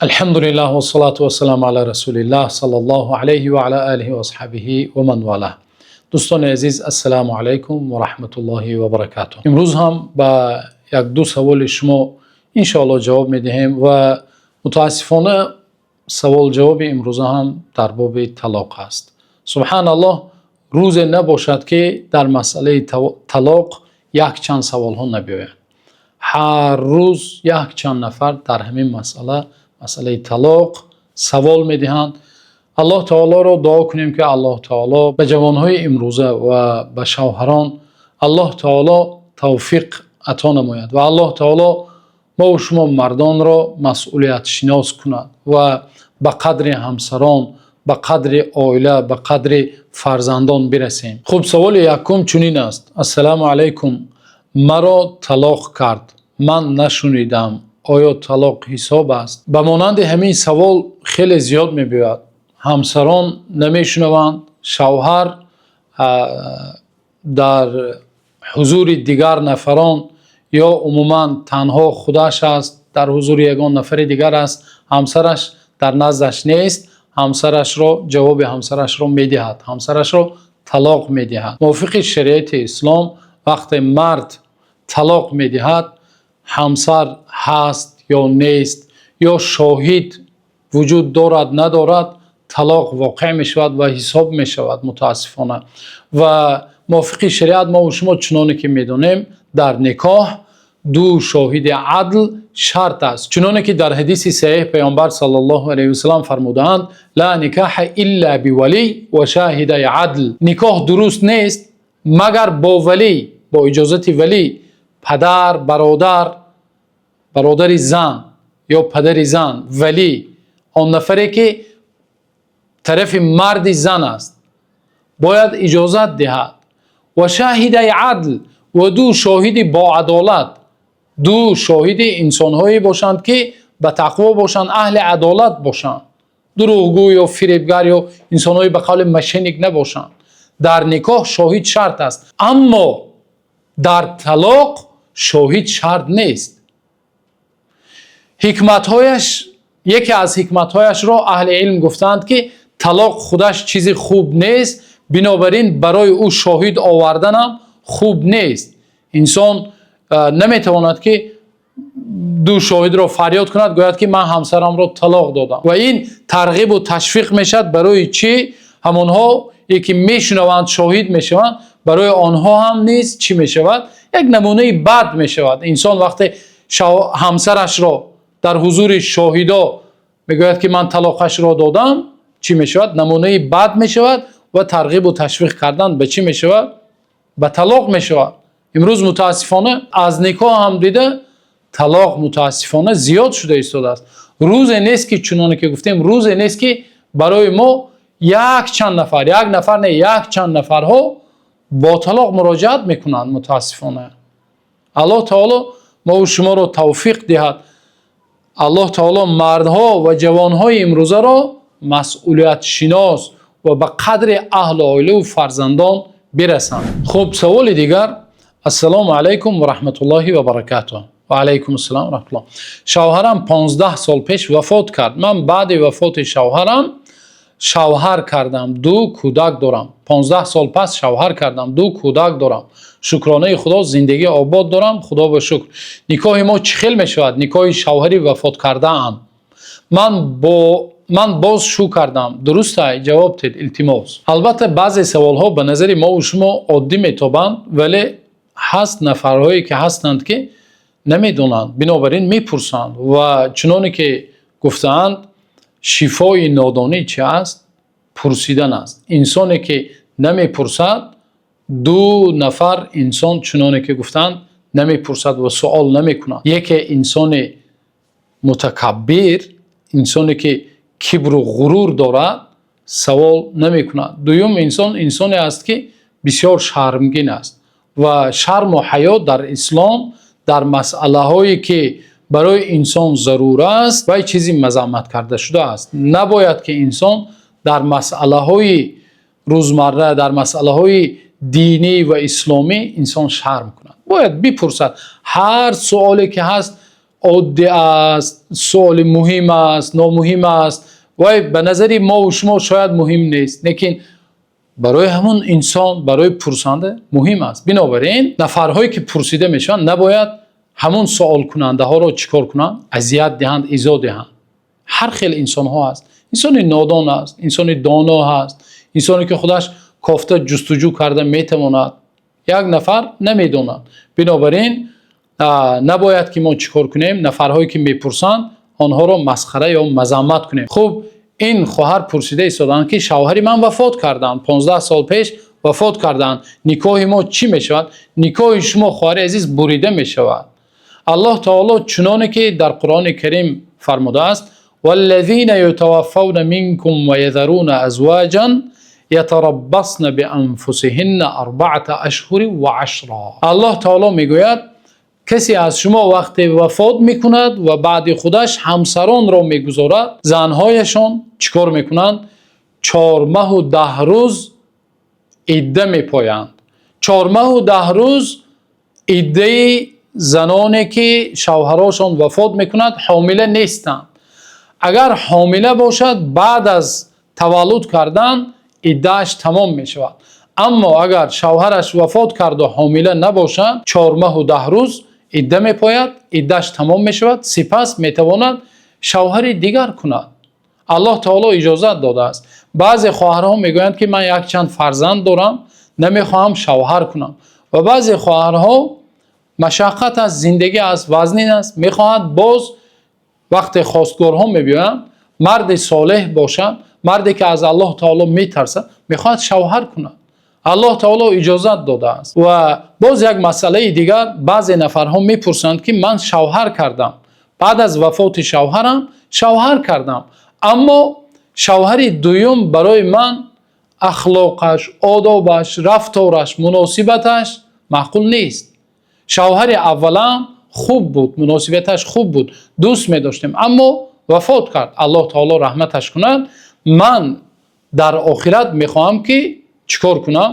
الحمد لله والصلاة والسلام على رسول الله صلى الله عليه وعلى آله وأصحابه ومن والاه. Дӯстони азиз, السلام عليكم ورحمة الله وبركاته. Имрӯз ҳам ба як ду саволи шумо иншоаллоҳ ҷавоб медиҳем ва мутаассифона савол ҷавоби имрӯза ҳам дар боби талоқ аст. سبحان الله, рӯзе набошад, ки дар масъалаи талоқ якчанд саволҳо набиёяд. Ҳар рӯз якчанд нафар дар ҳамин масъала, масъалаи талоқ, савол медиҳанд. Аллоҳ таолоро дуо кунем, ки Аллоҳ таоло ба ҷавонҳои имрӯза ва ба шавҳарон Аллоҳ таоло тавфиқ ато намояд ва Аллоҳ таоло мову шумо мардонро масъулиятшинос кунад ва ба қадри ҳамсарон, ба қадри оила, ба қадри фарзандон бирасем. Хуб, саволи якум чунин аст: السلام عليكم, маро талоқ кард, ман нашунидам, оё талоқ ҳисоб аст? Ба монанди ҳамин савол хеле зиёд мебиёяд. Ҳамсарон намешунаванд, шавҳар дар ҳузури дигар нафарон ё умуман танҳо худаш аст, дар ҳузури ягон нафари дигар аст, ҳамсараш дар наздаш нест, ҳамсарашро, ҷавоби ҳамсарашро медиҳад, ҳамсарашро талоқ медиҳад. Мувофиқи шариати ислом, вақте мард талоқ медиҳад, ҳамсар ҳаст ё нест ё шоҳид вуҷуд дорад, надорад, талоқ воқеъ мешавад ва ҳисоб мешавад, мутаассифона. Ва мувофиқи шариат, мо шумо чуноне ки медонем, дар никоҳ ду шоҳиди адл шарт аст, чуноне ки дар ҳадиси саҳеҳ Паёмбар صلى الله عليه وسلم фармудаанд: لا نكاح إلا بولي وشاهدي عدل. Никоҳ дуруст нест, магар бо валӣ, бо иҷозати валӣ, падар, бародар, бародари зан ё падари зан, валӣ, он нафаре ки тарафи марди зан аст, бояд иҷозат диҳад, وشاهدي عدل, ва ду шоҳиди боадолат, ду шоҳиди инсонҳое бошанд, ки ба тақво бошанд, аҳли адолат бошанд, дурӯғгӯ ё фиребгар ё инсонҳои ба қавли мошенник набошанд. Дар никоҳ шоҳид шарт аст, аммо дар талоқ шоҳид шарт нест. Ҳикматҳояш, яке аз ҳикматҳояшро аҳли илм гуфтаанд, ки талоқ худаш чизи хуб нест, бинобар ин барои ӯ шоҳид оварданам хуб нест. Инсон наметавонад, ки ду шоҳидро фарёд кунад, гӯяд, ки ман ҳамсарамро талоқ додам, ва ин тарғибу ташвиқ мешавад. Барои чӣ? Ҳамонҳо ки мешунаванд, шоҳид мешаванд, барои онҳо ҳам низ чӣ мешавад? Як намунаи бад мешавад. Инсон вақте ҳамсарашро дар ҳузури шоҳидо мегӯяд, ки ман талоқашро додам, чӣ мешавад? Намунаи бад мешавад ва тарғибу ташвиқ кардан ба чӣ мешавад? Ба талоқ мешавад. Имрӯз мутаассифона аз никоҳ ҳам дида талоқ мутаассифона зиёд шуда истодааст. Рӯзе нест, ки, чуноне ки гуфтем, рӯзе нест, ки барои мо якчанд нафар, як нафар не, якчанд нафарҳо бо талоқ муроҷиат мекунанд, мутаассифона. Аллоҳ таоло мову шуморо тавфиқ диҳад. Аллоҳ таоло мардҳо ва ҷавонҳои имрӯзаро масъулиятшинос ва ба қадри аҳлу оилаву фарзандон бирасанд. Хуб, саволи дигар: السلام عليكم ورحمة الله وبركاته. وعليكم السلام ورحمة الله. Шавҳарам 15 сол пеш вафот кард. Ман баъди вафоти шавҳарам шавҳар кардам, ду кӯдак дорам. 15 сол пас шавҳар кардам, ду кӯдак дорам. Шукронаи Худо, зиндагӣ обод дорам, Худо ба шукр. Никоҳи мо чӣ хел мешавад, никоҳи шавҳари вафот кардаам? Ман боз шу кардам, дурустай? Ҷавоб тед, илтимос. Албатта, баъзе саволҳо ба назари мову шумо оддӣ метобанд, вале ҳаст нафарҳое ки ҳастанд, ки намедонанд, бинобар ин мепурсанд. Ва чуноне ки гуфтаанд, шифои нодонӣ чи аст? Пурсидан аст. Инсоне ки намепурсад, ду нафар инсон, чуноне ки гуфтанд, намепурсад ва суол намекунад: яке инсони мутакаббир, инсоне ки кибру ғурур дорад, савол намекунад; дуюм инсон инсоне аст, ки бисёр шармгин аст. Ва шарму ҳаё дар ислом дар масъалаҳое ки барои инсон зарур аст, вай чизи мазаммат карда шудааст. Набояд, ки инсон дар масъалаҳои рӯзмарра, дар масъалаҳои динӣ ва исломӣ инсон шарм кунад, бояд бипурсад. Ҳар суоле ки ҳаст. Оддӣ аст, суоли муҳим аст, номуҳим аст. Вай ба назари мо ва шумо шояд муҳим нест, лекин барои ҳамон инсон, барои пурсанда муҳим аст. Бинобар ин нафарҳое ки пурсида мешаванд, набояд ҳамон суолкунандаҳоро чӣ кор кунанд? Азият диҳанд, изо диҳанд. Ҳар хел инсонҳо ҳаст. Инсони нодон аст, инсони доно ҳаст, инсоне ки худаш кофта, ҷустуҷӯ карда метавонад. Як нафар намедонад. Бинобар ин набояд ки мо чӣ кор кунем? Нафарҳое ки мепурсанд, онҳоро масхара ё мазаммат кунем. Хуб, ин хоҳар пурсида истодаанд, ки шавҳари ман вафот карданд, 15 сол пеш вафот карданд, никоҳи мо чӣ мешавад? Никоҳи шумо, хоҳари азиз, бурида мешавад. Аллоҳ таоло чуноне ки дар Қуръони Карим фармудааст: والذين يتوفون منكم ويذرون أزواجا يتربصن بأنفسهن أربعة أشهر وعشرا. Аллоҳ таоло мегӯяд: касе аз шумо вақте вафот мекунад ва баъди худаш ҳамсаронро мегузорад, занҳояшон чӣ кор мекунанд? 4 моҳу 10 рӯз идда мепоянд. 4 моҳу 10 рӯз иддаи заноне ки шавҳарошон вафот мекунад, ҳомила нестанд. Агар ҳомила бошад, баъд аз таваллуд кардан иддааш тамом мешавад. Аммо агар шавҳараш вафот карду ҳомила набошад, 4 моҳу 10 рӯз идда мепояд, иддааш тамом мешавад, сипас метавонад шавҳари дигар кунад. Аллоҳ таоло иҷозат додааст. Баъзе хоҳарҳо мегӯянд, ки ман якчанд фарзанд дорам, намехоҳам шавҳар кунам. Ва баъзе хоҳарҳо машаққат аст, зиндагӣ аст, вазнин аст, мехоҳад. Боз вақте хостгорҳо мебиёянд, марди солеҳ бошад, марде ки аз Аллоҳ таоло метарсад, мехоҳад шавҳар кунад. Аллоҳ таоло иҷозат додааст. Ва боз як масъалаи дигар: баъзе нафарҳо мепурсанд, ки ман шавҳар кардам, баъд аз вафоти шавҳарам шавҳар кардам, аммо шавҳари дуюм барои ман ахлоқаш, одобаш, рафтораш, муносибаташ маъқул нест. Шавҳари аввалам хуб буд, муносибаташ хуб буд, дӯст медоштем, аммо вафот кард, Аллоҳ таоло раҳматаш кунад. Ман дар охират мехоҳам ки чӣ кор кунам?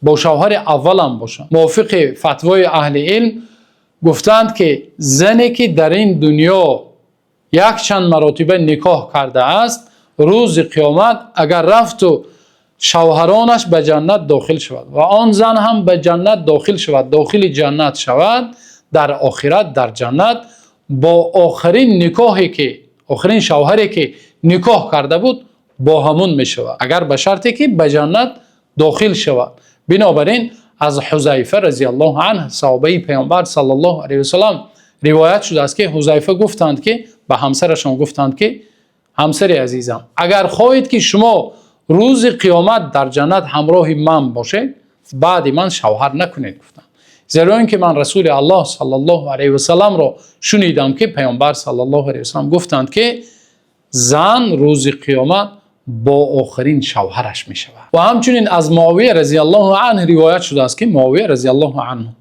Бо шавҳари аввалам бошам. Мувофиқи фатвои аҳли илм гуфтанд, ки зане ки дар ин дунё якчанд маротиба никоҳ кардааст, рӯзи қиёмат агар рафту шавҳаронаш ба ҷаннат дохил шавад ва он зан ҳам ба ҷаннат дохил шавад, дохили ҷаннат шавад, дар охират, дар ҷаннат бо охирин никоҳе ки, охирин шавҳаре ки никоҳ карда буд, бо ҳамун мешавад, агар ба шарте ки ба ҷаннат дохил шавад. Бинобар ин аз Ҳузайфа разияллоҳу анҳу, саҳобаи Паёмбар саллаллоҳу алайҳи васаллам, ривоят шудааст, ки Ҳузайфа гуфтанд, ки ба ҳамсарашон гуфтанд, ки ҳамсари азизам, агар хоҳед ки шумо рӯзи қиёмат дар ҷаннат ҳамроҳи ман бошед, баъди ман шавҳар накунед, гуфтанд. Зеро ин ки ман Расули Аллоҳ саллаллоҳу алайҳи васалламро шунидам, ки Паёмбар саллаллоҳу алайҳи васаллам гуфтанд, ки зан рӯзи қиёмат бо охирин шавҳараш мешавад. Ва ҳамчунин аз Муовия разияллоҳу анҳу ривоят шудааст, ки Муовия разияллоҳу анҳу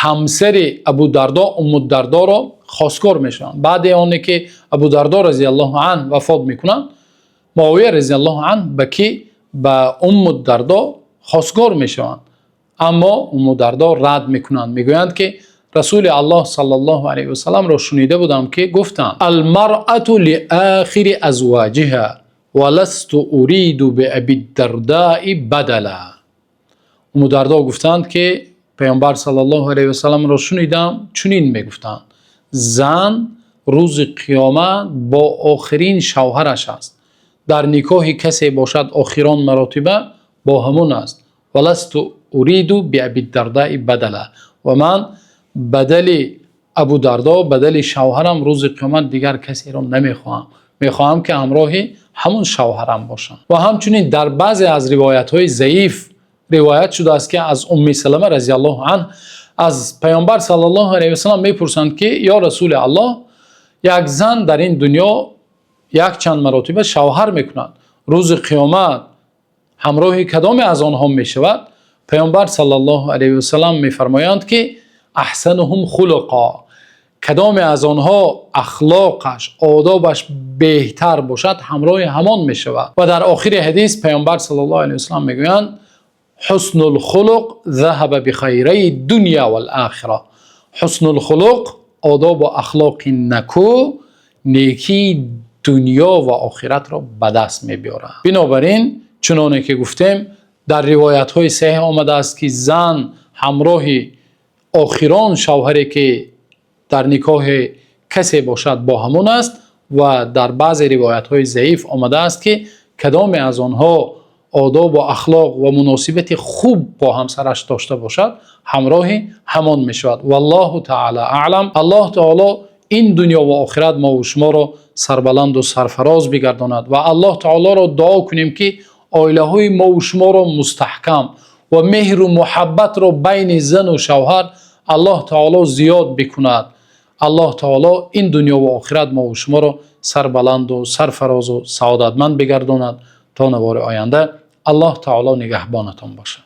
ҳамсари Абу Дардо, Умму Дардоро хостгор мешаванд. Баъди оне ки Абу Дардо разияллоҳу анҳу вафот мекунанд, Муовия разияллоҳу анҳу ба кӣ, ба Умму Дардо хостгор мешаванд. Аммо Умму Дардо рад мекунанд, мегӯянд, ки Расули Аллоҳ саллаллоҳу алайҳи васалламро шунида будам, ки гуфтанд: المرأة لآخر أزواجها ولست أريد بأبي الدرداء بدلا. Умму Дардо гуфтанд, ки Паёмбар саллаллоҳу алайҳи васалламро шунидам, чунин мегуфтанд: зан рӯзи қиёмат бо охирин шавҳараш аст. Дар никоҳи касе бошад, охирон маротиба бо ҳамун аст. ولست أريد بأبي الدرداء بدلا. Ва ман бадали Абу Дардо, бадали шавҳарам рӯзи қиёмат дигар касеро намехоҳам, мехоҳам ки ҳамроҳи ҳамун шавҳарам бошам. Ва ҳамчунин дар баъзе аз ривоятҳои заиф ривоят шудааст, ки аз Умми Салама разияллоҳу анҳ аз Паёмбар саллаллоҳу алайҳи васаллам мепурсанд, ки ё Расули Аллоҳ, як зан дар ин дунё якчанд маротиба шавҳар мекунад, рӯзи қиёмат ҳамроҳи кадоме аз онҳо мешавад? Паёмбар саллаллоҳу алайҳи васаллам мефармоянд, ки أحسنهم خلقا, кадоме аз онҳо ахлоқаш, одобаш беҳтар бошад, ҳамроҳи ҳамон мешавад. Ва дар охири ҳадис Паёмбар саллаллоҳу алайҳи васаллам мегӯянд: حسن الخلق ذهب بخيري الدنيا والآخرة. حسن الخلق. Одобу ахлоқи нику некии дунё ва охиратро ба даст меорад. Бинобар ин, чунонки гуфтем, дар ривоятҳои саҳеҳ омадааст, ки зан ҳамроҳи охирин шавҳаре ки дар никоҳи касе бошад, бо ҳамон аст ва дар баъзе ривоятҳои заиф омадааст, ки кадоме аз онҳо одоб ва ахлоқ ва муносибати хуб бо ҳамсараш дошта бошад, ҳамроҳи ҳамон мешавад. Валлоҳу таъоло аълам. Аллоҳи таъоло ин дунё ва охирати мо ва шуморо сарбаланд ва сарфароз бигардонад ва Аллоҳи таъолоро дуо кунем, ки оилаҳои мо ва шуморо мустаҳкам ва меҳру муҳаббатро байни зану шавҳар Аллоҳи таъоло зиёд бикунад. Аллоҳи таъоло ин дунё ва охирати мо ва шуморо сарбаланд ва сарфароз ва саодатманд бигардонад. То навбати оянда Аллоҳи таъоло нигаҳбонатон бошад.